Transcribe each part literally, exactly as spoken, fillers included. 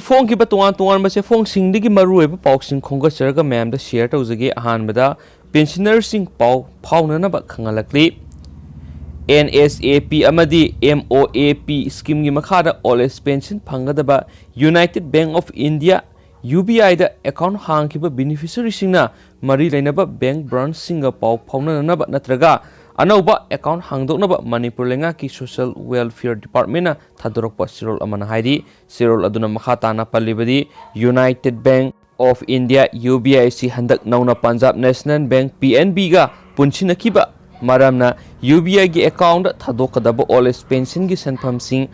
ꯐꯣꯡꯈꯤꯕ ꯇꯣꯉꯥꯟ ꯇꯣꯉꯥꯟꯕ ꯆꯦꯐꯣꯡꯁꯤꯡꯗꯒꯤ ꯃꯔꯨꯑꯣꯏꯕ ꯄꯥꯎꯁꯤꯡ ꯈꯣꯝꯒꯠꯆꯔꯒ ꯃꯌꯥꯝꯗ ꯁꯤꯌꯔ ꯇꯧꯖꯒꯦ꯫ ꯑꯍꯥꯟꯕꯗ, ꯄꯦꯟꯁꯤꯅꯔꯁꯤꯡ ꯄꯥꯎ ꯐꯥꯎꯅꯅꯕ ꯈꯪꯍꯜꯂꯛꯂꯤ꯫ ꯑꯦꯟ ꯑꯦꯁ ꯑꯦ ꯄꯤ ꯑꯃꯗꯤ ꯑꯦꯝ ꯑꯣ ꯑꯦ ꯄꯤ ꯁ꯭ꯀꯤꯝꯒꯤ ꯃꯈꯥꯗ ꯑꯣꯜ ꯑꯦꯖ ꯄꯦꯟꯁꯤꯟ ꯐꯪꯒꯗꯕ United bank of India, U B ꯑꯥꯏꯗ ꯑꯦꯀꯥꯎꯟꯠ ꯍꯥꯡꯈꯤꯕ ꯕꯦꯅꯤꯐꯤꯁꯔꯤꯁꯤꯡꯅ ꯃꯔꯤ ꯂꯩꯅꯕ ꯕꯦꯡꯛ ꯕ꯭ꯔꯥꯟꯆꯁꯤꯡꯒ ꯄꯥꯎ ꯐꯥꯎꯅꯅꯅꯕ ꯅꯠꯇ꯭ꯔꯒ ꯑꯅꯧꯕ ꯑꯦꯀꯥꯎꯟꯠ ꯍꯥꯡꯗꯣꯛꯅꯕ ꯃꯅꯤꯄꯨꯔ ꯂꯩꯉꯥꯛꯀꯤ ꯁꯣꯁꯤꯌꯦꯜ ꯋꯦꯜꯐꯤꯌꯔ ꯗꯤꯄꯥꯔꯠꯃꯦꯟꯠꯅ ꯊꯥꯗꯣꯔꯛꯄ ꯆꯦꯔꯣꯜ ꯑꯃꯅ ꯍꯥꯏꯔꯤ꯫ ꯆꯦꯔꯣꯜ ꯑꯗꯨꯅ ꯃꯈꯥ ꯇꯥꯅ ꯄꯜꯂꯤꯕꯗꯤ, united bank of India, U B I ꯑꯁꯤ ꯍꯟꯗꯛ ꯅꯧꯅ Punjab national bank, P N ꯕꯤꯒ ꯄꯨꯟꯁꯤꯟꯅꯈꯤꯕ ꯃꯔꯝꯅ ꯌꯨ ꯕꯤ ꯑꯥꯏꯒꯤ ꯑꯦꯀꯥꯎꯟꯠꯇ ꯊꯥꯗꯣꯛꯀꯗꯕ ꯑꯣꯜ ꯑꯦꯖ ꯄꯦꯟꯁꯤꯟꯒꯤ ꯁꯦꯟꯐꯝꯁꯤꯡ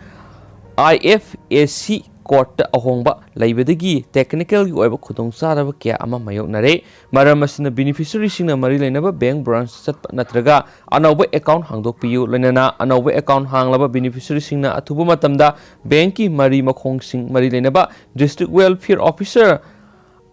ꯑꯥꯏ ꯑꯦꯐ ꯑꯦꯁ ꯁꯤ ꯀꯣꯗꯇ ꯑꯍꯣꯡꯕ ꯂꯩꯕꯗꯒꯤ ꯇꯦꯛꯅꯤꯀꯦꯜꯒꯤ ꯑꯣꯏꯕ ꯈꯨꯗꯣꯡꯆꯥꯗꯕ ꯀꯌꯥ ꯑꯃ ꯃꯥꯌꯣꯛꯅꯔꯦ꯫ ꯃꯔꯝ ꯑꯁꯤꯅ ꯕꯦꯅꯤꯐꯤꯁꯔꯤꯁꯤꯡꯅ ꯃꯔꯤ ꯂꯩꯅꯕ ꯕꯦꯡꯛ ꯕ꯭ꯔꯥꯟꯆ ꯆꯠꯄ ꯅꯠꯇ꯭ꯔꯒ ꯑꯅꯧꯕ ꯑꯦꯀꯥꯎꯟꯠ ꯍꯥꯡꯗꯣꯛꯄꯤꯌꯨ꯫ ꯂꯣꯏꯅꯅ ꯑꯅꯧꯕ ꯑꯦꯀꯥꯎꯟꯠ ꯍꯥꯡꯂꯕ ꯕꯦꯅꯤꯐꯤꯁꯔꯤꯁꯤꯡꯅ ꯑꯊꯨꯕ ꯃꯇꯝꯗ ꯕꯦꯡꯛꯀꯤ ꯃꯔꯤ ꯃꯈꯣꯡꯁꯤꯡ ꯃꯔꯤ ꯂꯩꯅꯕ ꯗꯤꯁꯇ꯭ꯔꯤꯛ ꯋꯦꯜꯐꯤꯌꯔ ꯑꯣꯐꯤꯁꯔ,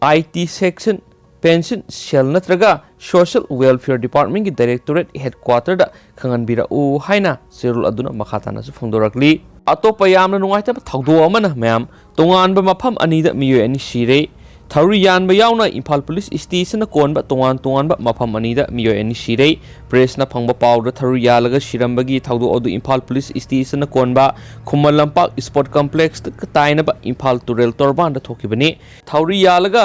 ꯑꯥꯏ ꯇꯤ ꯁꯦꯛꯁꯟ, ꯄꯦꯟꯁꯟ ꯁꯦꯜ ꯅꯠꯇ꯭ꯔꯒ ꯁꯣꯁꯤꯌꯦꯜ ꯋꯦꯜꯐꯤꯌꯔ ꯗꯤꯄꯥꯔꯠꯃꯦꯟꯠꯀꯤ ꯗꯥꯏꯔꯦꯛꯇꯣꯔꯦꯠ ꯍꯦꯗꯀ꯭ꯋꯥꯇꯔꯗ ꯈꯪꯍꯟꯕꯤꯔꯛꯎ ꯍꯥꯏꯅ ꯆꯦꯔꯣꯜ ꯑꯗꯨꯅ ꯃꯈꯥ ꯇꯥꯅꯁꯨ ꯐꯣꯡꯗꯣꯔꯛꯂꯤ꯫ ꯑꯇꯣꯞꯄ ꯌꯥꯝꯅ ꯅꯨꯡꯉꯥꯏꯇꯕ ꯊꯧꯗꯣꯛ ꯑꯃꯅ, ꯃꯌꯥꯝ, ꯇꯣꯉꯥꯟꯕ ꯃꯐꯝ ꯑꯅꯤꯗ ꯃꯤꯑꯣꯏ ꯑꯅꯤ ꯁꯤꯔꯦ꯫ ꯊꯧꯔꯤ ꯌꯥꯟꯕ ꯌꯥꯎꯅ ꯏꯝꯐꯥꯜ ꯄꯨꯂꯤꯁ ꯁ꯭ꯇꯦꯁꯟꯅ ꯀꯣꯟꯕ ꯇꯣꯉꯥꯟ ꯇꯣꯉꯥꯟꯕ ꯃꯐꯝ ꯑꯅꯤꯗ ꯃꯤꯑꯣꯏ ꯑꯅꯤ ꯁꯤꯔꯦ꯫ ꯄ꯭ꯔꯦꯁꯅ ꯐꯪꯕ ꯄꯥꯎꯗ ꯊꯧꯔꯤ ꯌꯥꯜꯂꯒ ꯁꯤꯔꯝꯕꯒꯤ ꯊꯧꯗꯣꯛ ꯑꯗꯨ ꯏꯝꯐꯥꯜ ꯄꯨꯂꯤꯁ ꯁ꯭ꯇꯦꯁꯟꯅ ꯀꯣꯟꯕ ꯈꯨꯃꯟ ꯂꯝꯄꯥꯛ ꯁ꯭ꯄꯣꯔꯠ ꯀꯝꯄ꯭ꯂꯦꯛꯁꯇ ꯇꯥꯏꯅꯕ ꯏꯝꯐꯥꯜ ꯇꯨꯔꯦꯜ ꯇꯣꯔꯕꯥꯟꯗ ꯊꯣꯛꯈꯤꯕꯅꯤ꯫ ꯊꯧꯔꯤ ꯌꯥꯜꯂꯒ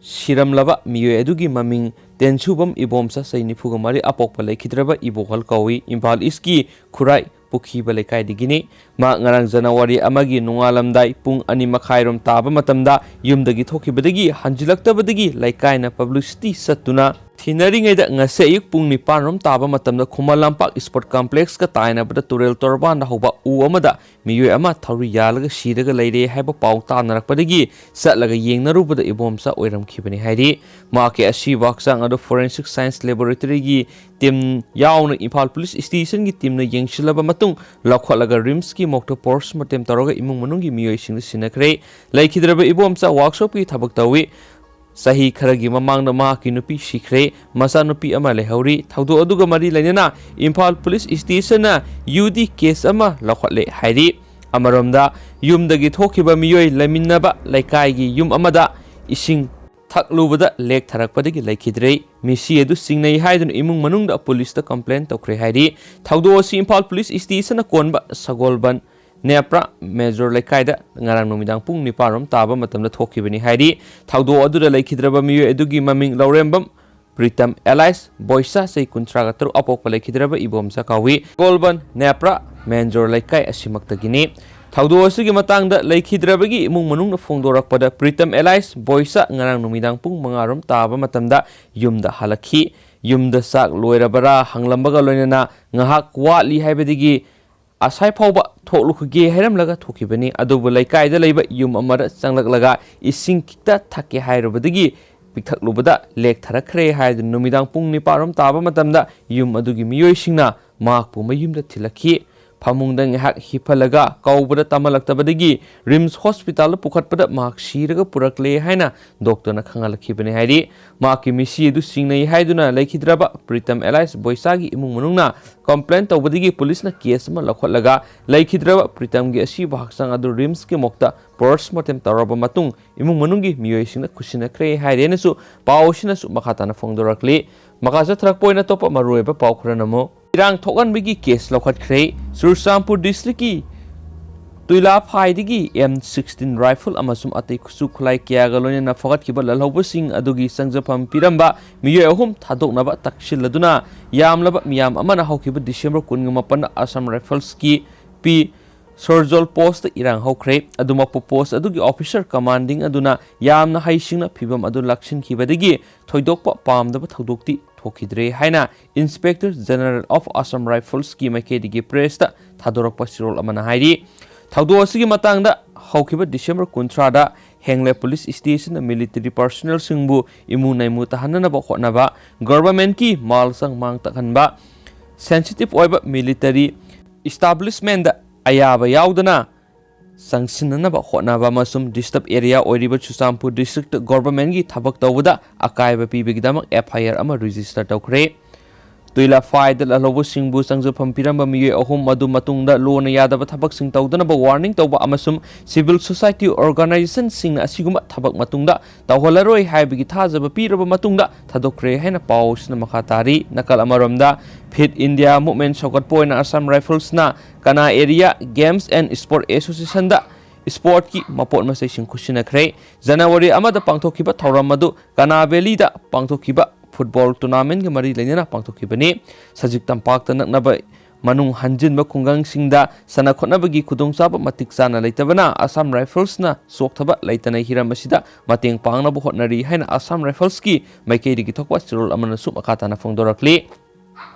ꯁꯤꯔꯝꯂꯕ ꯃꯤꯑꯣꯏ ꯑꯗꯨꯒꯤ ꯃꯃꯤꯡ ꯇꯦꯟꯁꯨꯕꯝ ꯏꯕꯣꯝꯆꯥ, ꯆꯍꯤ ꯅꯤꯐꯨꯒ ꯃꯔꯤ, ꯑꯄꯣꯛꯄ ꯂꯩꯈꯤꯗ꯭ꯔꯕ ꯏꯕꯣꯍꯜ ꯀꯧꯏ꯫ ꯏꯝꯐꯥꯜ ꯏꯁꯀꯤ ꯈꯨꯔꯥꯏ ꯄꯨꯈꯤꯕ ꯂꯩꯀꯥꯏꯗꯒꯤꯅꯤ꯫ ꯃꯍꯥꯛ ꯉꯔꯥꯡ ꯖꯅꯋꯥꯔꯤ ꯑꯃꯒꯤ ꯅꯣꯡꯉꯥꯜꯂꯝꯗꯥꯏ ꯄꯨꯡ ꯑꯅꯤ ꯃꯈꯥꯏꯔꯣꯝ ꯇꯥꯕ ꯃꯇꯝꯗ ꯌꯨꯝꯗꯒꯤ ꯊꯣꯛꯈꯤꯕꯗꯒꯤ ꯍꯟꯖꯤꯜꯂꯛꯇꯕꯗꯒꯤ ꯂꯩꯀꯥꯏꯅ ꯄꯕ꯭ꯂꯤꯁꯤꯇꯤ ꯆꯠꯇꯨꯅ ꯊꯤꯅꯔꯤꯉꯩꯗ ꯉꯁꯤ ꯑꯌꯨꯛ ꯄꯨꯡ ꯅꯤꯄꯥꯟ ꯔꯣꯝ ꯇꯥꯕ ꯃꯇꯝꯗ ꯈꯨꯃꯟ ꯂꯝꯄꯥꯛ ꯁ꯭ꯄꯣꯔꯠ ꯀꯝꯄ꯭ꯂꯦꯛꯁꯀ ꯇꯥꯏꯅꯕꯗ ꯇꯨꯔꯦꯜ ꯇꯣꯔꯕꯥꯟꯗ ꯍꯧꯕ ꯎ ꯑꯃꯗ ꯃꯤꯑꯣꯏ ꯑꯃ ꯊꯧꯔꯤ ꯌꯥꯜꯂꯒ ꯁꯤꯔꯒ ꯂꯩꯔꯦ ꯍꯥꯏꯕ ꯄꯥꯎ ꯇꯥꯅꯔꯛꯄꯗꯒꯤ ꯆꯠꯂꯒ ꯌꯦꯡꯅꯔꯨꯕꯗ ꯏꯕꯣꯝꯆꯥ ꯑꯣꯏꯔꯝꯈꯤꯕꯅꯤ ꯍꯥꯏꯔꯤ꯫ ꯃꯍꯥꯛꯀꯤ ꯑꯁꯤꯕ ꯍꯛꯆꯥꯡ ꯑꯗꯨ ꯐꯣꯔꯦꯟꯁꯤꯛ ꯁꯥꯏꯟꯁ ꯂꯦꯕꯣꯔꯦꯇꯔꯤꯒꯤ ꯇꯤꯝ ꯌꯥꯎꯅ ꯏꯝꯐꯥꯜ ꯄꯨꯂꯤꯁ ꯁ꯭ꯇꯦꯁꯟꯒꯤ ꯇꯤꯝꯅ ꯌꯦꯡꯁꯤꯜꯂꯕ ꯃꯇꯨꯡ ꯂꯧꯈꯠꯂꯒ ꯔꯤꯝꯁꯀꯤ ꯃꯣꯔꯒꯇ ꯄꯣꯁꯃꯣꯔꯇꯦꯝ ꯇꯧꯔꯒ ꯏꯃꯨꯡ ꯃꯅꯨꯡꯒꯤ ꯃꯤꯑꯣꯏꯁꯤꯡꯗ ꯁꯤꯟꯅꯈ꯭ꯔꯦ꯫ ꯂꯩꯈꯤꯗ꯭ꯔꯕ ꯏꯕꯣꯝꯆꯥ ꯋꯥꯔꯛꯁꯣꯞꯀꯤ ꯊꯕꯛ ꯇꯧꯏ꯫ ꯆꯍꯤ ꯈꯔꯒꯤ ꯃꯃꯥꯡꯗ ꯃꯍꯥꯛꯀꯤ ꯅꯨꯄꯤ ꯁꯤꯈ꯭ꯔꯦ꯫ ꯃꯆꯥꯅꯨꯄꯤ ꯑꯃ ꯂꯩꯍꯧꯔꯤ꯫ ꯊꯧꯗꯣꯛ ꯑꯗꯨꯒ ꯃꯔꯤ ꯂꯩꯅꯅ ꯏꯝꯐꯥꯜ ꯄꯨꯂꯤꯁ ꯁ꯭ꯇꯦꯁꯟꯅ ꯌꯨ ꯗꯤ ꯀꯦꯁ ꯑꯃ ꯂꯧꯈꯠꯂꯦ ꯍꯥꯏꯔꯤ꯫ ꯑꯃꯔꯣꯝꯗ, ꯌꯨꯝꯗꯒꯤ ꯊꯣꯛꯈꯤꯕ ꯃꯤꯑꯣꯏ ꯂꯩꯃꯤꯟꯅꯕ ꯂꯩꯀꯥꯏꯒꯤ ꯌꯨꯝ ꯑꯃꯗ ꯏꯁꯤꯡ ꯊꯛꯂꯨꯕꯗ ꯂꯦꯛꯊꯔꯛꯄꯗꯒꯤ ꯂꯩꯈꯤꯗ꯭ꯔꯦ꯫ ꯃꯤꯁꯤ ꯑꯗꯨ ꯆꯤꯡꯅꯩ ꯍꯥꯏꯗꯨꯅ ꯏꯃꯨꯡ ꯃꯅꯨꯡꯗ ꯄꯨꯂꯤꯁꯇ ꯀꯝꯄ꯭ꯂꯦꯟ ꯇꯧꯈ꯭ꯔꯦ ꯍꯥꯏꯔꯤ꯫ ꯊꯧꯗꯣꯛ ꯑꯁꯤ ꯏꯝꯐꯥꯜ ꯄꯨꯂꯤꯁ ꯁ꯭ꯇꯦꯁꯟꯅ ꯀꯣꯟꯕ ꯁꯒꯣꯜꯕꯟ ꯅꯦꯄ꯭ꯔꯥ ꯃꯦꯖꯣꯔ ꯂꯩꯀꯥꯏꯗ ꯉꯔꯥꯡ ꯅꯨꯃꯤꯗꯥꯡ ꯄꯨꯡ ꯅꯤꯄꯥꯟ ꯔꯣꯝ ꯇꯥꯕ ꯃꯇꯝꯗ ꯊꯣꯛꯈꯤꯕꯅꯤ ꯍꯥꯏꯔꯤ꯫ ꯊꯧꯗꯣꯛ ꯑꯗꯨꯗ ꯂꯩꯈꯤꯗ꯭ꯔꯕ ꯃꯤꯑꯣꯏ ꯑꯗꯨꯒꯤ ꯃꯃꯤꯡ ꯂꯧꯔꯦꯝꯕꯝ ꯄ꯭ꯔꯤꯇꯝ ꯑꯦꯂꯥꯏꯁ ꯕꯣꯏꯁꯥ, ꯆꯍꯤ ꯀꯨꯟꯊ꯭ꯔꯥꯒ ꯇꯔꯨꯛ, ꯑꯄꯣꯛꯄ ꯂꯩꯈꯤꯗ꯭ꯔꯕ ꯏꯕꯣꯝꯆꯥ ꯀꯥꯎꯏ, ꯒꯣꯜꯕꯟ ꯅꯦꯄ꯭ꯔꯥ ꯃꯦꯟꯖꯣꯔ ꯂꯩꯀꯥꯏ ꯑꯁꯤꯃꯛꯇꯒꯤꯅꯤ꯫ ꯊꯧꯗꯣꯛ ꯑꯁꯤꯒꯤ ꯃꯇꯥꯡꯗ ꯂꯩꯈꯤꯗ꯭ꯔꯕꯒꯤ ꯏꯃꯨꯡ ꯃꯅꯨꯡꯅ ꯐꯣꯡꯗꯣꯔꯛꯄꯗ, ꯄ꯭ꯔꯤꯇꯝ ꯑꯦꯂꯥꯏꯁ ꯕꯣꯏꯁꯥ ꯉꯔꯥꯡ ꯅꯨꯃꯤꯗꯥꯡ ꯄꯨꯡ ꯃꯉꯥ ꯔꯣꯝ ꯇꯥꯕ ꯃꯇꯝꯗ ꯌꯨꯝꯗ ꯍꯜꯂꯛꯈꯤ꯫ ꯌꯨꯝꯗ ꯆꯥꯛ ꯂꯣꯏꯔꯕꯔꯥ ꯍꯪꯂꯝꯕꯒ ꯂꯣꯏꯅꯅ ꯉꯥꯏꯍꯥꯛ ꯋꯥꯠꯂꯤ ꯍꯥꯏꯕꯗꯒꯤ ꯑꯁꯥꯏ ꯐꯥꯎꯕ ꯊꯣꯛꯂꯨꯈꯤꯒꯦ ꯍꯥꯏꯔꯝꯂꯒ ꯊꯣꯛꯈꯤꯕꯅꯤ꯫ ꯑꯗꯨꯕꯨ ꯂꯩꯀꯥꯏꯗ ꯂꯩꯕ ꯌꯨꯝ ꯑꯃꯗ ꯆꯪꯂꯛꯂꯒ ꯏꯁꯤꯡ ꯈꯤꯇ ꯊꯛꯀꯦ ꯍꯥꯏꯔꯨꯕꯗꯒꯤ ꯄꯤꯛꯊꯛꯂꯨꯕꯗ ꯂꯦꯛꯊꯔꯛꯈ꯭ꯔꯦ ꯍꯥꯏꯗꯨꯅ ꯅꯨꯃꯤꯗꯥꯡ ꯄꯨꯡ ꯅꯤꯄꯥꯟ ꯔꯣꯝ ꯇꯥꯕ ꯃꯇꯝꯗ ꯌꯨꯝ ꯑꯗꯨꯒꯤ ꯃꯤꯑꯣꯏꯁꯤꯡꯅ ꯃꯍꯥꯛꯄꯨ ꯃꯌꯨꯝꯗ ꯊꯤꯜꯂꯛꯈꯤ꯫ ꯐꯃꯨꯡꯗ ꯉꯥꯏꯍꯥꯛ ꯍꯤꯞꯍꯜꯂꯒ ꯀꯧꯕꯗ ꯇꯥꯃꯜꯂꯛꯇꯕꯗꯒꯤ ꯔꯤꯝꯁ ꯍꯣꯁꯄꯤꯇꯥꯜꯗ ꯄꯨꯈꯠꯄꯗ ꯃꯍꯥꯛ ꯁꯤꯔꯒ ꯄꯨꯔꯛꯂꯦ ꯍꯥꯏꯅ ꯗꯣꯛꯇꯔꯅ ꯈꯪꯍꯜꯂꯛꯈꯤꯕꯅꯤ ꯍꯥꯏꯔꯤ꯫ ꯃꯍꯥꯛꯀꯤ ꯃꯤꯁꯤ ꯑꯗꯨ ꯆꯤꯡꯅꯩ ꯍꯥꯏꯗꯨꯅ ꯂꯩꯈꯤꯗ꯭ꯔꯕ ꯄ꯭ꯔꯤꯇꯝ ꯑꯦꯂꯥꯏꯁ ꯕꯣꯏꯁꯥꯒꯤ ꯏꯃꯨꯡ ꯃꯅꯨꯡꯅ ꯀꯝꯄ꯭ꯂꯦꯟ ꯇꯧꯕꯗꯒꯤ ꯄꯨꯂꯤꯁꯅ ꯀꯦꯁ ꯑꯃ ꯂꯧꯈꯠꯂꯒ ꯂꯩꯈꯤꯗ꯭ꯔꯕ ꯄ꯭ꯔꯤꯇꯝꯒꯤ ꯑꯁꯤꯕ ꯍꯛꯆꯥꯡ ꯑꯗꯨ ꯔꯤꯝꯁꯀꯤ ꯃꯣꯔꯒꯇ ꯄꯣꯁꯠꯃꯣꯔꯇꯦꯝ ꯇꯧꯔꯕ ꯃꯇꯨꯡ ꯏꯃꯨꯡ ꯃꯅꯨꯡꯒꯤ ꯃꯤꯑꯣꯏꯁꯤꯡꯅ ꯈꯨꯠꯁꯤꯟꯅꯈ꯭ꯔꯦ ꯍꯥꯏꯔꯦꯅꯁꯨ ꯄꯥꯎ ꯑꯁꯤꯅꯁꯨ ꯃꯈꯥ ꯇꯥꯅ ꯐꯣꯡꯗꯣꯔꯛꯂꯤ꯫ ꯃꯈꯥ ꯆꯠꯊꯔꯛꯄ ꯑꯣꯏꯅ ꯑꯇꯣꯞꯄ ꯃꯔꯨꯑꯣꯏꯕ ꯄꯥꯎ ꯈꯔꯅ ꯑꯃꯨꯛ ꯏꯔꯥꯡ ꯊꯣꯛꯍꯟꯕꯒꯤ ꯀꯦꯁ ꯂꯧꯈꯠꯈ꯭ꯔꯦ꯫ ꯆꯨꯔꯆꯥꯟꯄꯨꯔ ꯗꯤꯁꯇ꯭ꯔꯤꯛꯀꯤ ꯇꯨꯏꯂꯥꯐꯥꯏꯗꯒꯤ ꯑꯦꯝ ꯁꯤꯛꯁꯇꯤꯟ ꯔꯥꯏꯐꯜ ꯑꯃꯁꯨꯡ ꯑꯇꯩ ꯈꯨꯠꯁꯨ ꯈꯨꯠꯂꯥꯏ ꯀꯌꯥꯒ ꯂꯣꯏꯅꯅ ꯐꯒꯠꯈꯤꯕ ꯂꯥꯜꯍꯧꯕꯁꯤꯡ ꯑꯗꯨꯒꯤ ꯆꯪꯖꯐꯝ ꯄꯤꯔꯝꯕ ꯃꯤꯑꯣꯏ ꯑꯍꯨꯝ ꯊꯥꯗꯣꯛꯅꯕ ꯇꯛꯁꯤꯜꯂꯗꯨꯅ ꯌꯥꯝꯂꯕ ꯃꯤꯌꯥꯝ ꯑꯃꯅ ꯍꯧꯈꯤꯕ ꯗꯤꯁꯦꯝꯕꯔ ꯀꯨꯟꯒ ꯃꯥꯄꯟꯗ ꯑꯁꯥꯝ ꯔꯥꯏꯐꯜꯁꯀꯤ ꯄꯤ ꯁꯣꯔꯖꯣꯜ ꯄꯣꯁꯇ ꯏꯔꯥꯡ ꯍꯧꯈ꯭ꯔꯦ꯫ ꯑꯗꯨꯃꯛꯄꯨ ꯄꯣꯁ ꯑꯗꯨꯒꯤ ꯑꯣꯐꯤꯁꯔ ꯀꯃꯥꯟꯗꯤꯡ ꯑꯗꯨꯅ ꯌꯥꯝꯅ ꯍꯩꯁꯤꯡꯅ ꯐꯤꯚꯝ ꯑꯗꯨ ꯂꯥꯛꯁꯤꯟꯈꯤꯕꯗꯒꯤ ꯊꯣꯏꯗꯣꯛꯄ ꯄꯥꯝꯗꯕ ꯊꯧꯗꯣꯛꯇꯤ ꯊꯣꯛꯈꯤꯗ꯭ꯔꯦ ꯍꯥꯏꯅ ꯏꯟꯁꯄꯦꯛꯇꯔ ꯖꯦꯅꯔꯦꯜ ꯑꯣꯐ ꯑꯁꯥꯝ ꯔꯥꯏꯐꯜꯁꯀꯤ ꯃꯥꯏꯀꯩꯗꯒꯤ ꯄ꯭ꯔꯦꯁꯇ ꯊꯥꯗꯣꯔꯛꯄ ꯆꯦꯔꯣꯜ ꯑꯃꯅ ꯍꯥꯏꯔꯤ꯫ ꯊꯧꯗꯣꯛ ꯑꯁꯤꯒꯤ ꯃꯇꯥꯡꯗ ꯍꯧꯈꯤꯕ ꯗꯤꯁꯦꯝꯕꯔ ꯀꯨꯟꯊ꯭ꯔꯥꯗ ꯍꯦꯡꯂꯦ ꯄꯨꯂꯤꯁ ꯁ꯭ꯇꯦꯁꯟꯅ ꯃꯤꯂꯤꯇꯔꯤ ꯄꯥꯔꯁꯣꯅꯦꯜꯁꯤꯡꯕꯨ ꯏꯃꯨ ꯅꯩꯃꯨ ꯇꯥꯍꯟꯅꯅꯕ ꯍꯣꯠꯅꯕ, ꯒꯣꯚꯔꯟꯃꯦꯟꯠꯀꯤ ꯃꯥꯜ ꯆꯪ ꯃꯥꯡ ꯇꯥꯛꯍꯟꯕ, ꯁꯦꯟꯁꯤꯇꯤꯚ ꯑꯣꯏꯕ ꯃꯤꯂꯤꯇꯔꯤ ꯏꯁꯇꯥꯕ꯭ꯂꯤꯁꯃꯦꯟꯗ ꯑꯌꯥꯕ ꯌꯥꯎꯗꯅ ꯆꯪꯁꯤꯟꯅꯅꯕ ꯍꯣꯠꯅꯕ ꯑꯃꯁꯨꯡ ꯗꯤꯁꯇꯔꯕ ꯑꯦꯔꯤꯌꯥ ꯑꯣꯏꯔꯤꯕ ꯆꯨꯔꯆꯥꯟꯄꯨꯔ ꯗꯤꯁꯇ꯭ꯔꯤꯛꯇ ꯒꯣꯚꯔꯟꯃꯦꯟꯠꯀꯤ ꯊꯕꯛ ꯇꯧꯕꯗ ꯑꯀꯥꯏꯕ ꯄꯤꯕꯒꯤꯗꯃꯛ ꯑꯦꯐ ꯑꯥꯏ ꯑꯥꯔ ꯑꯃ ꯔꯦꯖꯤꯁꯇꯔ ꯇꯧꯈ꯭ꯔꯦ꯫ ꯇꯨꯏꯂꯥꯐꯥꯏꯗ ꯂꯥꯜꯍꯧꯕꯁꯤꯡꯕꯨ ꯆꯪꯖꯐꯝ ꯄꯤꯔꯝꯕ ꯃꯤꯑꯣꯏ ꯑꯍꯨꯝ ꯑꯗꯨ ꯃꯇꯨꯡꯗ ꯂꯣꯟꯅ ꯌꯥꯗꯕ ꯊꯕꯛꯁꯤꯡ ꯇꯧꯗꯅꯕ warning ꯇꯧꯕ ꯑꯃꯁꯨꯡ civil society organization ꯁꯤꯡꯅ ꯑꯁꯤꯒꯨꯝꯕ ꯊꯕꯛ ꯃꯇꯨꯡꯗ ꯇꯧꯍꯜꯂꯔꯣꯏ ꯍꯥꯏꯕꯒꯤ ꯊꯥꯖꯕ ꯄꯤꯔꯕ ꯃꯇꯨꯡꯗ ꯊꯥꯗꯣꯛꯈ꯭ꯔꯦ ꯍꯥꯏꯅ ꯄꯥꯎ ꯑꯁꯤꯅ ꯃꯈꯥ ꯇꯥꯔꯤ꯫ ꯅꯥꯀꯜ ꯑꯃꯔꯣꯝꯗ, Fit India Movement ꯁꯧꯒꯠꯄ ꯑꯣꯏꯅ Assam Rifles ꯅ ꯀꯅꯥ area Games and Sport Association the sport ꯀꯤ ꯃꯄꯣꯠ ꯃꯆꯩꯁꯤꯡ ꯈꯨꯠꯁꯤꯟꯅꯈ꯭ꯔꯦ꯫ ꯖꯅꯋꯥꯔꯤ ꯑꯃꯗ ꯄꯥꯡꯊꯣꯛꯈꯤꯕ ꯊꯧꯔꯝ ꯑꯗꯨ ꯀꯅꯥ Valley ꯗ ꯄꯥꯡꯊꯣꯛꯈꯤꯕ football tournament ꯒ ꯃꯔꯤ ꯂꯩꯅꯅ ꯄꯥꯡꯊꯣꯛꯈꯤꯕꯅꯤ꯫ ꯁꯖꯤꯛ ꯇꯝꯄꯥꯛꯇ ꯅꯛꯅꯕ ꯃꯅꯨꯡ ꯍꯟꯖꯤꯟꯕ ꯈꯨꯡꯒꯪꯁꯤꯡꯗ ꯁꯥꯟꯅ ꯈꯣꯠꯅꯕꯒꯤ ꯈꯨꯗꯣꯡꯆꯥꯕ ꯃꯇꯤꯛ ꯆꯥꯅ ꯂꯩꯇꯕꯅ Assam Rifles ꯅ ꯆꯣꯛꯊꯕ ꯂꯩꯇꯅ ꯍꯤꯔꯝ ꯑꯁꯤꯗ ꯃꯇꯦꯡ ꯄꯥꯡꯅꯕ ꯍꯣꯠꯅꯔꯤ ꯍꯥꯏꯅ Assam Rifles ꯀꯤ ꯃꯥꯏꯀꯩꯗꯒꯤ ꯊꯣꯛꯄ ꯆꯦꯔꯣꯜ ꯑꯃꯅꯁꯨ ꯃꯈꯥ ꯇꯥꯅ ꯐꯣꯡꯗꯣꯔꯛꯂꯤ꯫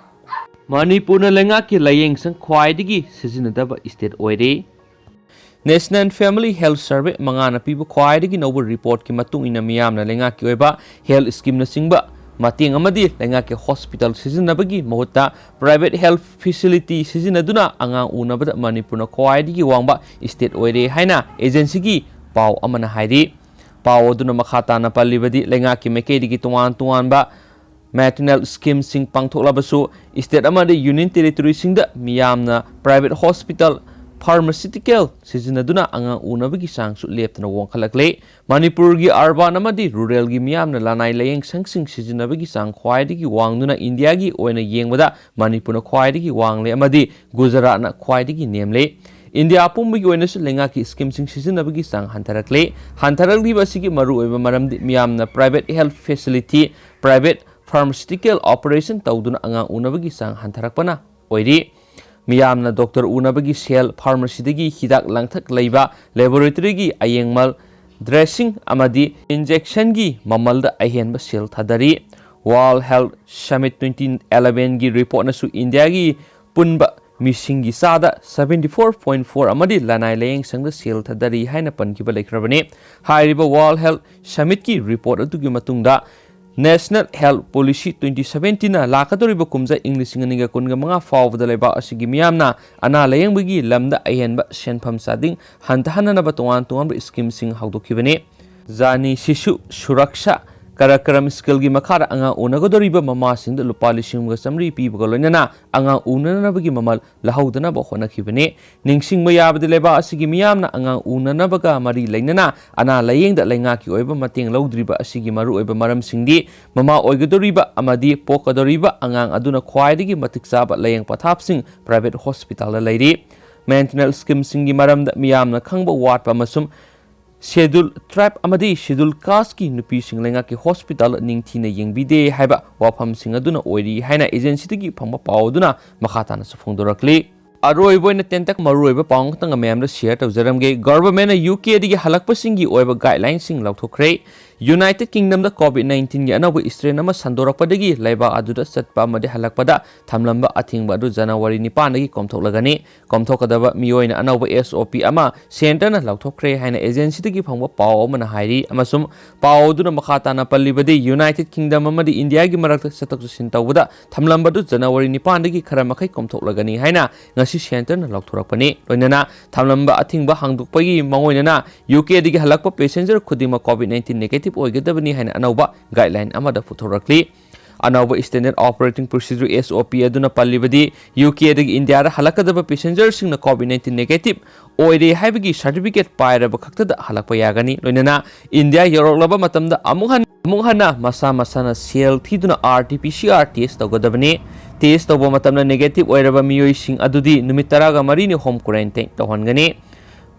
ꯃꯅꯤꯄꯨꯔꯅ ꯂꯩꯉꯥꯛꯀꯤ ꯂꯥꯏꯌꯦꯡ ꯁꯪ ꯈ꯭ꯋꯥꯏꯗꯒꯤ ꯁꯤꯖꯤꯟꯅꯗꯕ state ꯑꯣꯏꯔꯦ꯫ National Family Health Survey ꯃꯉꯥꯅ ꯄꯤꯕ ꯈ꯭ꯋꯥꯏꯗꯒꯤ ꯅꯧꯕ report ꯀꯤ ꯃꯇꯨꯡ ꯏꯟꯅ ꯃꯤꯌꯥꯝꯅ ꯂꯩꯉꯥꯛꯀꯤ ꯑꯣꯏꯕ health scheme ꯅꯆꯤꯡꯕ ꯃꯇꯦꯡ ꯑꯃꯗꯤ ꯂꯩꯉꯥꯛꯀꯤ hospital ꯁꯤꯖꯤꯟꯅꯕꯒꯤ ꯃꯍꯨꯠꯇ private health facility ꯁꯤꯖꯤꯟꯅꯗꯨꯅ ꯑꯉꯥꯡ ꯎꯅꯕꯗ ꯃꯅꯤꯄꯨꯔꯅ ꯈ꯭ꯋꯥꯏꯗꯒꯤ ꯋꯥꯡꯕ state ꯑꯣꯏꯔꯦ ꯍꯥꯏꯅ agency ꯒꯤ ꯄꯥꯎ ꯑꯃꯅ ꯍꯥꯏꯔꯤ꯫ ꯄꯥꯎ ꯑꯗꯨꯅ ꯃꯈꯥ ꯇꯥꯅ ꯄꯜꯂꯤꯕꯗꯤ, ꯂꯩꯉꯥꯛꯀꯤ ꯃꯥꯏꯀꯩꯗꯒꯤ ꯇꯣꯉꯥꯟ ꯇꯣꯉꯥꯟꯕ maternal scheme ꯁꯤꯡ ꯄꯥꯡꯊꯣꯛꯂꯕꯁꯨ, state ꯑꯃꯗꯤ union territory ꯁꯤꯡꯗ ꯃꯤꯌꯥꯝꯅ private hospital, pharmaceutical ꯁꯤꯖꯤꯟꯅꯗꯨꯅ ꯑꯉꯥꯡ ꯎꯅꯕꯒꯤ ꯆꯥꯡꯁꯨ ꯂꯦꯞꯇꯅ ꯋꯥꯡꯈꯠꯂꯛꯂꯦ꯫ ꯃꯅꯤꯄꯨꯔꯒꯤ urban ꯑꯃꯗꯤ rural ꯒꯤ ꯃꯤꯌꯥꯝꯅ ꯂꯅꯥꯏ ꯂꯥꯏꯌꯦꯡ ꯁꯪꯁꯤꯡ ꯁꯤꯖꯤꯟꯅꯕꯒꯤ ꯆꯥꯡ ꯈ꯭ꯋꯥꯏꯗꯒꯤ ꯋꯥꯡꯗꯨꯅ India ꯒꯤ ꯑꯣꯏꯅ ꯌꯦꯡꯕꯗ ꯃꯅꯤꯄꯨꯔꯅ ꯈ꯭ꯋꯥꯏꯗꯒꯤ ꯋꯥꯡꯂꯦ ꯑꯃꯗꯤ ꯒꯨꯖꯔꯥꯠꯅ ꯈ꯭ꯋꯥꯏꯗꯒꯤ ꯅꯦꯝꯂꯦ꯫ India ꯄꯨꯝꯕꯒꯤ ꯑꯣꯏꯅꯁꯨ ꯂꯩꯉꯥꯛꯀꯤ scheme ꯁꯤꯡ ꯁꯤꯖꯤꯟꯅꯕꯒꯤ ꯆꯥꯡ ꯍꯟꯊꯔꯛꯂꯦ꯫ ꯍꯟꯊꯔꯛꯂꯤꯕ ꯑꯁꯤꯒꯤ ꯃꯔꯨꯑꯣꯏꯕ ꯃꯔꯝꯗꯤ ꯃꯤꯌꯥꯝꯅ private health facility, private pharmaceutical operation ꯇꯧꯗꯨꯅ ꯑꯉꯥꯡ ꯎꯅꯕꯒꯤ ꯆꯥꯡ ꯍꯟꯊꯔꯛꯄꯅ ꯑꯣꯏꯔꯤ꯫ ꯃꯤꯌꯥꯝꯅ doctor ꯎꯅꯕꯒꯤ ꯁꯦꯜ, pharmacy ꯗꯒꯤ ꯍꯤꯗꯥꯛ ꯂꯥꯡꯊꯛ ꯂꯩꯕ, laboratory ꯒꯤ ꯑꯌꯦꯡꯃꯜ, dressing ꯑꯃꯗꯤ injection ꯒꯤ ꯃꯃꯜꯗ ꯑꯍꯦꯟꯕ ꯁꯦꯜ ꯊꯥꯗꯔꯤ꯫ World Health Summit twenty eleven ꯒꯤ report ꯅꯁꯨ India ꯒꯤ ꯄꯨꯟꯕ ꯃꯤꯁꯤꯡꯒꯤ ꯆꯥꯗ seventy four point four ꯑꯃꯗꯤ ꯂꯅꯥꯏ ꯂꯥꯌꯦꯡ ꯁꯪꯗ ꯁꯦꯜ ꯊꯥꯗꯔꯤ ꯍꯥꯏꯅ ꯄꯟꯈꯤꯕ ꯂꯩꯈ꯭ꯔꯕꯅꯤ꯫ ꯍꯥꯏꯔꯤꯕ World Health Summit ꯀꯤ report ꯑꯗꯨꯒꯤ ꯃꯇꯨꯡꯗ, National Health Policy twenty seventeen ꯅ ꯂꯥꯛꯀꯗꯧꯔꯤꯕ ꯀꯨꯝꯖꯥ ꯏꯪ ꯂꯤꯁꯤꯡ ꯑꯅꯤꯒ ꯀꯨꯟꯒ ꯃꯉꯥ ꯐꯥꯎꯕꯗ ꯂꯩꯕꯥꯛ ꯑꯁꯤꯒꯤ ꯃꯤꯌꯥꯝꯅ ꯑꯅꯥ ꯂꯥꯌꯦꯡꯕꯒꯤ ꯂꯝꯗ ꯑꯍꯦꯟꯕ ꯁꯦꯟꯐꯝ ꯆꯥꯗꯤꯡ ꯍꯟꯊꯍꯟꯅꯅꯕ ꯇꯣꯉꯥꯟ ꯇꯣꯉꯥꯟꯕ scheme ꯁꯤꯡ ꯍꯧꯗꯣꯛꯈꯤꯕꯅꯤ꯫ Jani Shishu Suraksha ꯀꯔꯀꯔꯝ ꯁ꯭ꯀꯤꯜꯒꯤ ꯃꯈꯥꯗ ꯑꯉꯥꯡ ꯎꯅꯒꯗꯧꯔꯤꯕ ꯃꯃꯥꯁꯤꯡꯗ ꯂꯨꯄꯥ ꯂꯤꯁꯤꯡ ꯑꯃꯒ ꯆꯥꯃꯔꯤ ꯄꯤꯕꯒ ꯂꯣꯏꯅꯅ ꯑꯉꯥꯡ ꯎꯅꯅꯕꯒꯤ ꯃꯃꯜ ꯂꯧꯍꯧꯗꯅꯕ ꯍꯣꯠꯅꯈꯤꯕꯅꯤ꯫ ꯅꯤꯡꯁꯤꯡꯕ ꯌꯥꯕꯗꯤ, ꯂꯩꯕꯥꯛ ꯑꯁꯤꯒꯤ ꯃꯤꯌꯥꯝꯅ ꯑꯉꯥꯡ ꯎꯅꯅꯕꯒ ꯃꯔꯤ ꯂꯩꯅꯅ ꯑꯅꯥ ꯂꯥꯌꯦꯡꯗ ꯂꯩꯉꯥꯛꯀꯤ ꯑꯣꯏꯕ ꯃꯇꯦꯡ ꯂꯧꯗ꯭ꯔꯤꯕ ꯑꯁꯤꯒꯤ ꯃꯔꯨꯑꯣꯏꯕ ꯃꯔꯝꯁꯤꯡꯗꯤ ꯃꯃꯥ ꯑꯣꯏꯒꯗꯧꯔꯤꯕ ꯑꯃꯗꯤ ꯄꯣꯛꯀꯗꯧꯔꯤꯕ ꯑꯉꯥꯡ ꯑꯗꯨꯅ ꯈ꯭ꯋꯥꯏꯗꯒꯤ ꯃꯇꯤꯛ ꯆꯥꯕ ꯂꯥꯌꯦꯡ ꯄꯊꯥꯞꯁꯤꯡ ꯄ꯭ꯔꯥꯏꯚꯦꯠ ꯍꯣꯁꯄꯤꯇꯥꯜꯗ ꯂꯩꯔꯤ꯫ ꯃꯦꯟꯇꯦꯅꯦꯟꯁ ꯁ꯭ꯀꯤꯝꯁꯤꯡꯒꯤ ꯃꯔꯝꯗ ꯃꯤꯌꯥꯝꯅ ꯈꯪꯕ ꯋꯥꯠꯄ ꯑꯃꯁꯨꯡ ꯁꯦꯗꯨꯜ ꯇ꯭ꯔꯥꯏꯕ ꯑꯃꯗꯤ ꯁꯦꯗꯨꯜ ꯀꯥꯁꯀꯤ ꯅꯨꯄꯤꯁꯤꯡ ꯂꯩꯉꯥꯛꯀꯤ ꯍꯣꯁꯄꯤꯇꯥꯜ ꯅꯤꯡꯊꯤꯅ ꯌꯦꯡꯕꯤꯗꯦ ꯍꯥꯏꯕ ꯋꯥꯐꯝꯁꯤꯡ ꯑꯗꯨꯅ ꯑꯣꯏꯔꯤ ꯍꯥꯏꯅ ꯑꯦꯖꯦꯟꯁꯤꯗꯒꯤ ꯐꯪꯕ ꯄꯥꯎ ꯑꯗꯨꯅ ꯃꯈꯥ ꯇꯥꯅꯁꯨ ꯐꯣꯡꯗꯣꯔꯛꯂꯤ꯫ ꯑꯔꯣꯏꯕ ꯑꯣꯏꯅ ꯇꯦꯟꯇꯛ ꯃꯔꯨꯑꯣꯏꯕ ꯄꯥꯎ ꯑꯃꯈꯛꯇꯪ ꯃꯌꯥꯝꯗ ꯁꯤꯌꯔ ꯇꯧꯖꯔꯝꯒꯦ꯫ ꯒꯚꯔꯟꯃꯦꯟꯠꯅ ꯌꯨ ꯀꯦꯗꯒꯤ ꯍꯜꯂꯛꯄꯁꯤꯡꯒꯤ ꯑꯣꯏꯕ ꯒꯥꯏꯗꯂꯥꯏꯟꯁꯤꯡ ꯂꯥꯎꯊꯣꯛꯈ꯭ꯔꯦ꯫ ꯌꯨꯅꯥꯏꯇꯦꯗ ꯀꯤꯡꯗꯝꯗ ꯀꯣꯚꯤꯗ ꯅꯥꯏꯟꯇꯤꯟꯒꯤ ꯑꯅꯧꯕ ꯁ꯭ꯇ꯭ꯔꯦꯟ ꯑꯃ ꯁꯟꯗꯣꯔꯛꯄꯗꯒꯤ ꯂꯩꯕꯥꯛ ꯑꯗꯨꯗ ꯆꯠꯄ ꯑꯃꯗꯤ ꯍꯜꯂꯛꯄꯗ ꯊꯝꯂꯝꯕ ꯑꯊꯤꯡꯕ ꯑꯗꯨ ꯖꯅꯋꯥꯔꯤ ꯅꯤꯄꯥꯟꯗꯒꯤ ꯀꯣꯝꯊꯣꯛꯂꯒꯅꯤ꯫ ꯀꯣꯝꯊꯣꯛꯀꯗꯕ ꯃꯤꯑꯣꯏꯅ ꯑꯅꯧꯕ ꯑꯦꯁ ꯑꯣ ꯄꯤ ꯑꯃ ꯁꯦꯟꯇꯔꯅ ꯂꯥꯎꯊꯣꯛꯈ꯭ꯔꯦ ꯍꯥꯏꯅ ꯑꯦꯖꯦꯟꯁꯤꯗꯒꯤ ꯐꯪꯕ ꯄꯥꯎ ꯑꯃꯅ ꯍꯥꯏꯔꯤ, ꯑꯃꯁꯨꯡ ꯄꯥꯎ ꯑꯗꯨꯅ ꯃꯈꯥ ꯇꯥꯅ ꯄꯜꯂꯤꯕꯗꯤ, ꯌꯨꯅꯥꯏꯇꯦꯗ ꯀꯤꯡꯗꯝ ꯑꯃꯗꯤ ꯏꯟꯗꯤꯌꯥꯒꯤ ꯃꯔꯛꯇ ꯆꯠꯊꯣꯛ ꯆꯠꯁꯤꯟ ꯇꯧꯕꯗ ꯊꯝꯂꯝꯕꯗꯨ ꯖꯅꯋꯥꯔꯤ ꯅꯤꯄꯥꯟꯗꯒꯤ ꯈꯔ ꯃꯈꯩ ꯀꯣꯝꯊꯣꯛꯂꯒꯅꯤ ꯍꯥꯏꯅ ꯉꯁꯤ ꯁꯦꯟꯇꯔꯅ ꯂꯥꯎꯊꯣꯔꯛꯄꯅꯤ꯫ ꯂꯣꯏꯅꯅ ꯊꯝꯂꯝꯕ ꯑꯊꯤꯡꯕ ꯍꯥꯡꯗꯣꯛꯄꯒꯤ ꯃꯥꯡꯑꯣꯏꯅꯅ ꯌꯨ ꯀꯦꯗꯒꯤ ꯍꯜꯂꯛꯄ ꯄꯦꯁꯦꯟꯖꯔ ꯈꯨꯗꯤꯡꯃꯛ ꯀꯣꯚꯤꯗ ꯅꯥꯏꯟꯇꯤꯟ ꯅꯦꯒꯦꯇꯤꯚ ꯑꯣꯏꯒꯗꯕꯅꯤ ꯍꯥꯏꯅ ꯑꯅꯧꯕ ꯒꯥꯏꯗꯂꯥꯏꯟ ꯑꯃꯗ ꯄꯨꯊꯣꯔꯛꯂꯤ꯫ ꯑꯅꯧꯕ ꯁ꯭ꯇꯦꯟꯗꯔꯗ ꯑꯣꯄꯔꯦꯇꯤꯡ ꯄ꯭ꯔꯣꯁꯤꯗꯨꯔ, ꯑꯦꯁ ꯑꯣ ꯄꯤ, ꯑꯗꯨꯅ ꯄꯜꯂꯤꯕꯗꯤ, ꯌꯨ ꯀꯦꯗꯒꯤ ꯏꯟꯗꯤꯌꯥꯗ ꯍꯜꯂꯛꯀꯗꯕ ꯄꯦꯁꯦꯟꯖꯔꯁꯤꯡꯅ ꯀꯣꯚꯤꯗ ꯅꯥꯏꯟꯇꯤꯟ ꯅꯦꯒꯦꯇꯤꯚ ꯑꯣꯏꯔꯦ ꯍꯥꯏꯕꯒꯤ ꯁꯥꯔꯇꯤꯐꯤꯀꯦꯠ ꯄꯥꯏꯔꯕ ꯈꯛꯇꯗ ꯍꯜꯂꯛꯄ ꯌꯥꯒꯅꯤ꯫ ꯂꯣꯏꯅꯅ ꯏꯟꯗꯤꯌꯥ ꯌꯧꯔꯛꯂꯕ ꯃꯇꯝꯗ ꯑꯃꯨꯛ ꯍꯟ-, ꯑꯃꯨꯛ ꯍꯟꯅ ꯃꯁꯥ ꯃꯁꯥꯅ ꯁꯦꯜ ꯊꯤꯗꯨꯅ R T P C R test ꯇꯧꯒꯗꯕꯅꯤ꯫ ꯇꯦꯁ ꯇꯧꯕ ꯃꯇꯝꯗ ꯅꯦꯒꯦꯇꯤꯚ ꯑꯣꯏꯔꯕ ꯃꯤꯑꯣꯏꯁꯤꯡ ꯑꯗꯨꯗꯤ ꯅꯨꯃꯤꯠ ꯇꯔꯥꯒ ꯃꯔꯤꯅꯤ ꯍꯣꯝ ꯀ꯭ꯋꯥꯔꯦꯟꯇꯥꯏꯟ ꯇꯧꯍꯟꯒꯅꯤ꯫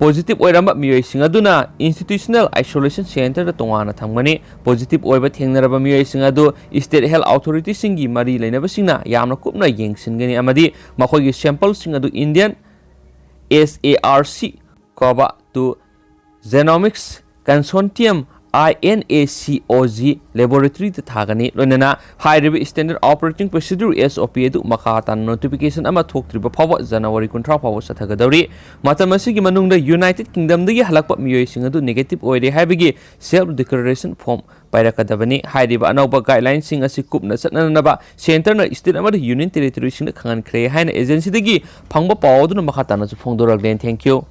ꯄꯣꯖꯤꯇꯤꯚ ꯑꯣꯏꯔꯝꯕ ꯃꯤꯑꯣꯏꯁꯤꯡ ꯑꯗꯨꯅ ꯏꯟꯁꯇꯤꯇ꯭ꯌꯨꯁꯅꯦꯜ ꯑꯥꯏꯁꯣꯂꯦꯁꯟ ꯁꯦꯟꯇꯔꯗ ꯇꯣꯉꯥꯟꯅ ꯊꯝꯒꯅꯤ꯫ ꯄꯣꯖꯤꯇꯤꯚ ꯑꯣꯏꯕ ꯊꯦꯡꯅꯔꯕ ꯃꯤꯑꯣꯏꯁꯤꯡ ꯑꯗꯨ ꯁ꯭ꯇꯦꯠ ꯍꯦꯜꯊ ꯑꯣꯊꯣꯔꯤꯇꯤꯁꯤꯡꯒꯤ ꯃꯔꯤ ꯂꯩꯅꯕꯁꯤꯡꯅ ꯌꯥꯝꯅ ꯀꯨꯞꯅ ꯌꯦꯡꯁꯤꯟꯒꯅꯤ ꯑꯃꯗꯤ ꯃꯈꯣꯏꯒꯤ ꯁꯦꯝꯄꯜꯁꯤꯡ ꯑꯗꯨ Indian S A R C ꯀꯣꯚꯥ two ꯖꯦꯅꯣꯃꯤꯛꯁ ꯀꯟꯁꯣꯔꯇꯤꯌꯝ, I N A ꯁꯤ ꯑꯣ ꯖꯤ, ꯂꯦꯕꯣꯔꯦꯇꯔꯤꯗ ꯊꯥꯒꯅꯤ꯫ ꯂꯣꯏꯅꯅ ꯍꯥꯏꯔꯤꯕ ꯁ꯭ꯇꯦꯟꯗꯔꯗ ꯑꯣꯄꯔꯦꯇꯤꯡ ꯄ꯭ꯔꯣꯁꯤꯗ꯭ꯌꯨꯔ, ꯑꯦꯁ ꯑꯣ ꯄꯤ, ꯑꯗꯨ ꯃꯈꯥ ꯇꯥꯅ ꯅꯣꯇꯤꯐꯤꯀꯦꯁꯟ ꯑꯃ ꯊꯣꯛꯇ꯭ꯔꯤꯕ ꯐꯥꯎꯕ ꯖꯅꯋꯥꯔꯤ ꯀꯨꯟꯊ꯭ꯔꯥ ꯐꯥꯎꯕ ꯆꯠꯊꯒꯗꯧꯔꯤ꯫ ꯃꯇꯝ ꯑꯁꯤꯒꯤ ꯃꯅꯨꯡꯗ ꯌꯨꯅꯥꯏꯇꯦꯗ ꯀꯤꯡꯗꯝꯗꯒꯤ ꯍꯜꯂꯛꯄ ꯃꯤꯑꯣꯏꯁꯤꯡ ꯑꯗꯨ ꯅꯦꯒꯦꯇꯤꯚ ꯑꯣꯏꯔꯦ ꯍꯥꯏꯕꯒꯤ ꯁꯦꯜꯐ ꯗꯤꯀ꯭ꯂꯥꯔꯦꯁꯟ ꯐꯣꯔꯝ ꯄꯥꯏꯔꯛꯀꯗꯕꯅꯤ꯫ ꯍꯥꯏꯔꯤꯕ ꯑꯅꯧꯕ ꯒꯥꯏꯗꯂꯥꯏꯟꯁꯤꯡ ꯑꯁꯤ ꯀꯨꯞꯅ ꯆꯠꯅꯅꯕ ꯁꯦꯟꯇꯔꯅ ꯁ꯭ꯇꯦꯠ ꯑꯃꯗꯤ ꯌꯨꯅꯤꯌꯟ ꯇꯦꯔꯤꯇꯣꯔꯤꯁꯤꯡꯗ ꯈꯪꯍꯟꯈ꯭ꯔꯦ ꯍꯥꯏꯅ ꯑꯦꯖꯦꯟꯁꯤꯗꯒꯤ ꯐꯪꯕ ꯄꯥꯎ ꯑꯗꯨꯅ ꯃꯈꯥ ꯇꯥꯅꯁꯨ ꯐꯣꯡꯗꯣꯔꯛꯂꯦ꯫ Thank you꯫